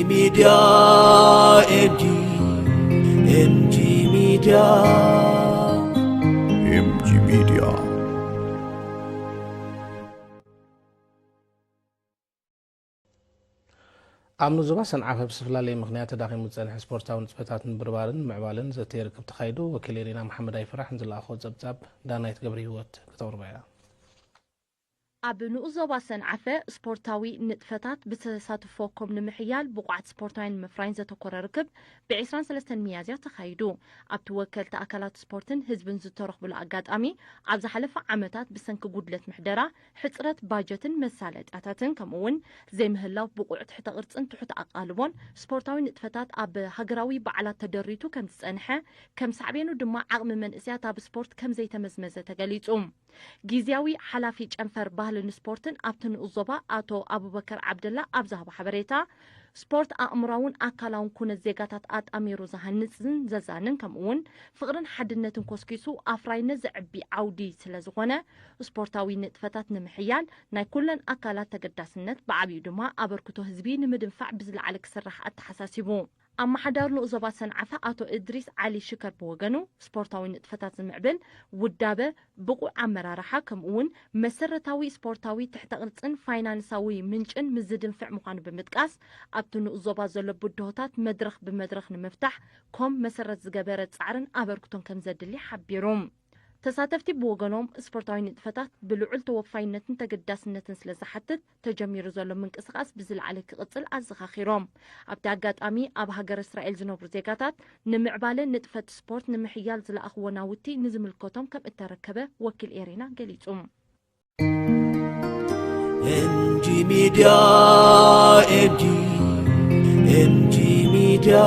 Media, M G, M G Media, M G Media. ኣብ ንዞባ ሰንዓፈ ብዝተፈላለየ ምኽንያት ተዳኺሙ ዝጸንሐ ስፖርታዊ ንጥፈታት ንምብርባርን ንምዕባልን ዘተየ ርክብ ተኻይዱ። ወኪል ኤሪና መሓመድ ኣይፍራሕን ዝለኣኾ ጸብጻብ ዳናይት ገብረ ህይወት ክተቕርቦ እያ። ኣብ ንኡስ ዞባ ሰንዓፈ ስፖርታዊ ንጥፈታት ብተሳትፎ ኮም ንምሕያል ብቑዓት ስፖርታውያን ንምፍራይን ዘተኮረ ርክብ ብ23 ሚያዝያ ተኻይዱ። ኣብቲ ወከልቲ ኣካላት ስፖርትን ህዝብን ዝተረኽብሉ ኣጋጣሚ፣ ኣብ ዝሓለፈ ዓመታት ብሰንኪ ጉድለት ምሕደራ፣ ሕጽረት ባጀትን መሳለጥያታትን፣ ከምኡ'ውን ዘይምህላው ብቑዕ ትሕተ ቅርጽን ትሑት ኣቓልቦን ስፖርታዊ ንጥፈታት ኣብ ሃገራዊ በዓላት ተደሪቱ ከም ዝጸንሐ፣ ከም ሳዕቤኑ ድማ ዓቕሚ መንእሰያት ኣብ ስፖርት ከም ዘይተመዝመዘ ተገሊጹ። ግዝያዊ ሓላፊ ጨንፈር ባህልን ስፖርትን ኣብቲ ንኡስ ዞባ ኣቶ ኣቡበከር ዓብደላ ኣብ ዝሃቦ ሓበሬታ፣ ስፖርት ኣእምራውን ኣካላውን ኩነት ዜጋታት ኣጣሚሩ ዝሃንጽን ዘዛንን፣ ከምኡ'ውን ፍቕርን ሓድነትን ኮስኪሱ ኣፍራይነት ዘዕቢ ዓውዲ ስለ ዝኾነ፣ ስፖርታዊ ንጥፈታት ንምሕያል ናይ ኩለን ኣካላት ተገዳስነት፣ ብዓቢኡ ድማ ኣበርክቶ ህዝቢ ንምድንፋዕ ብዝለዓለ ክስራሕ ኣተሓሳሲቡ። ኣመሓዳሪ ንኡስ ዞባ ሰንዓፈ ኣቶ እድሪስ ዓሊ ሽከር ብወገኑ፣ ስፖርታዊ ንጥፈታት ዝምዕብል ውዳበ፣ ብቑዕ ኣመራርሓ፣ ከምኡ'ውን መሰረታዊ ስፖርታዊ ትሕተ ቅርጽን ፋይናንሳዊ ምንጭን ምስ ዝድንፍዕ ምዃኑ ብምጥቃስ፣ ኣብቲ ንኡስ ዞባ ዘሎ ብድሆታት መድረኽ ብመድረኽ ንምፍታሕ ኮም መሰረት ዝገበረ ጻዕርን ኣበርክቶን ከም ዘድሊ ሓቢሩ። ተሳተፍቲ ብወገኖም፣ ስፖርታዊ ንጥፈታት ብልዑል ተወፋይነትን ተገዳስነትን ስለ ዝሓትት፣ ተጀሚሩ ዘሎ ምንቅስቓስ ብዝለዓለ ክቕጽል ኣዘኻኺሮም። ኣብቲ ኣጋጣሚ፣ ኣብ ሃገረ እስራኤል ዝነብሩ ዜጋታት ንምዕባለ ንጥፈት ስፖርት ንምሕያል ዝለኣኽዎ ናውቲ ንዝምልከቶም ከም እተረከበ ወኪል ኤሪና ገሊጹ። M G Media, M G፣ M G Media።